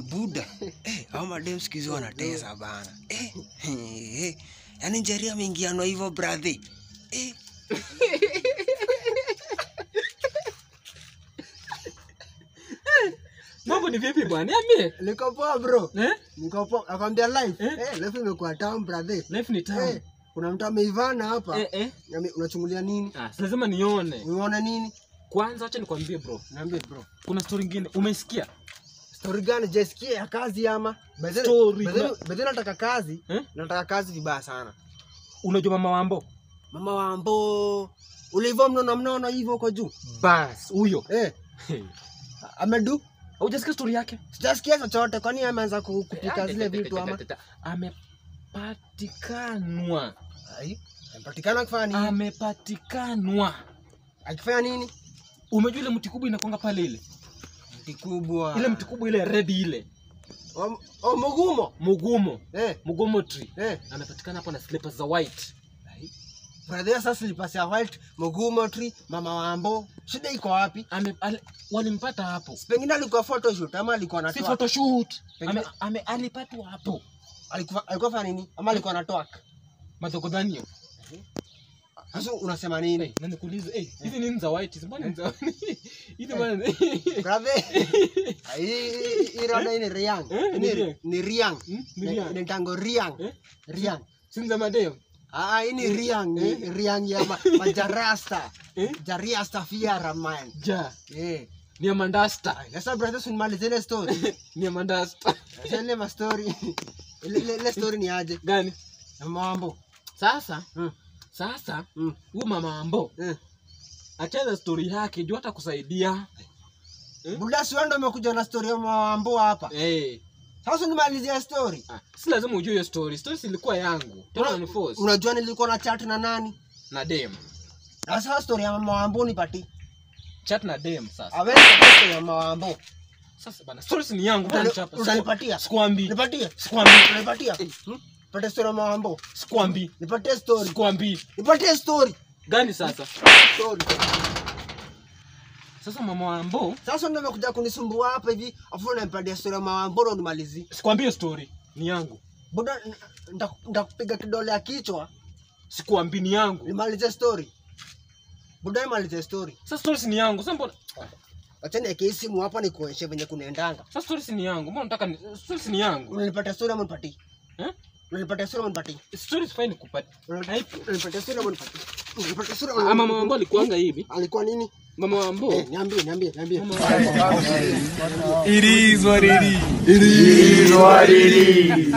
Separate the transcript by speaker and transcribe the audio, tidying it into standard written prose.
Speaker 1: Buda. Hao madem siku hizi wanatesa bana. Yaani Njeri ameingianwa hivyo brother.
Speaker 2: Mambo ni vipi bwana? Niambie.
Speaker 1: Niko poa bro. Niko poa. Nakwambia life. Life imekuwa tamu brother.
Speaker 2: Life ni tamu.
Speaker 1: Kuna mtu ameivana hapa. Unachungulia nini?
Speaker 2: Lazima nione.
Speaker 1: Unaona nini?
Speaker 2: Kwanza acha nikwambie bro.
Speaker 1: Niambie bro.
Speaker 2: Kuna story nyingine umesikia?
Speaker 1: Story gani? Jesikia ya kazi ama?
Speaker 2: Story.
Speaker 1: Bedhe nataka kazi. Nataka kazi vibaya sana.
Speaker 2: Unajua mama Wambo?
Speaker 1: Mama Wambo. Ulivyo mnono mnono hivyo huko juu.
Speaker 2: Bas, huyo.
Speaker 1: Amedu?
Speaker 2: Hujasikia story yake?
Speaker 1: Sijasikia chochote. Kwani ameanza kupika zile vitu ama?
Speaker 2: Amepatikanwa.
Speaker 1: Ai, amepatikana akifanya nini?
Speaker 2: Amepatikanwa.
Speaker 1: Akifanya nini?
Speaker 2: Umejua ile mti kubwa inakuanga pale ile?
Speaker 1: Mti kubwa.
Speaker 2: Ile mti kubwa ile red ile.
Speaker 1: Mugumo.
Speaker 2: Mugumo. Mugumo tree. Amepatikana hapo na slippers za white.
Speaker 1: Ai. Brother, sasa slippers ya white, Mugumo tree, Mama Wambo. Shida iko wapi?
Speaker 2: Walimpata hapo.
Speaker 1: Pengine alikuwa photoshoot ama alikuwa anatoa.
Speaker 2: Si photoshoot. Alipatwa hapo.
Speaker 1: Alikuwa fanya nini? Ama alikuwa anatoa?
Speaker 2: Madogodhanio.
Speaker 1: Sasa unasema nini?
Speaker 2: Na nikuulize, hizi nini za white? Mbona ni za hizi bwana?
Speaker 1: Brother. Hii rada ni Riang. Ni Riang. Ni tango Riang. Riang.
Speaker 2: Si za madem.
Speaker 1: Hii ni Riang, ni Riang ya majarasta. Jariasta fiara man.
Speaker 2: Ja. Ni amandasta.
Speaker 1: Sasa brother, usinimalize ile story.
Speaker 2: Ni amandasta.
Speaker 1: Sasa ile ma story. Ile story ni aje?
Speaker 2: Gani?
Speaker 1: Mama Wambo.
Speaker 2: Sasa. Sasa huyu Mama Wambo achana story yake juu hata kusaidia.
Speaker 1: Buda, si wewe ndio umekuja na story ya Mama Wambo hapa. Sasa nimalizie story.
Speaker 2: Si lazima ujue hiyo story. Story ilikuwa yangu. Tena ni force.
Speaker 1: Unajua nilikuwa na chat na nani?
Speaker 2: Na dem.
Speaker 1: Sasa story ya Mama Wambo nipatie.
Speaker 2: Chat na dem sasa.
Speaker 1: Aweza story ya Mama Wambo.
Speaker 2: Sasa bana, story ni yangu bana chapa.
Speaker 1: Utanipatia?
Speaker 2: Sikwambi.
Speaker 1: Nipatie.
Speaker 2: Sikwambi.
Speaker 1: Unipatia? Nipatie story ya Mama Wambo.
Speaker 2: Sikwambi.
Speaker 1: Nipatie story.
Speaker 2: Sikwambi.
Speaker 1: Nipatie story.
Speaker 2: Gani sasa?
Speaker 1: Story.
Speaker 2: Sasa Mama Wambo.
Speaker 1: Sasa ndio umekuja kunisumbua hapa hivi, afu unanipatia story ya Mama Wambo ndio nimalizie.
Speaker 2: Sikwambi story ni yangu.
Speaker 1: Buda, nitakupiga kidole ya kichwa.
Speaker 2: Sikwambi ni yangu.
Speaker 1: Nimalize story. Buda, nimalize story.
Speaker 2: Sasa story ni yangu. Sasa mbona
Speaker 1: acha niweke simu hapa nikuonyeshe venye kunaendanga.
Speaker 2: Sasa story ni yangu. Mbona unataka story ni yangu?
Speaker 1: Unanipatia story ama unipatie? Unanipatia story ama unipatie?
Speaker 2: Story si fine kupatia.
Speaker 1: Unanipatia story ama unipatie? Unanipatia story
Speaker 2: ama Mama Wambo alikuanga hivi?
Speaker 1: Alikuwa nini?
Speaker 2: Mama Wambo.
Speaker 1: Niambie, niambie, niambie.
Speaker 3: It is what it is. It is what it is.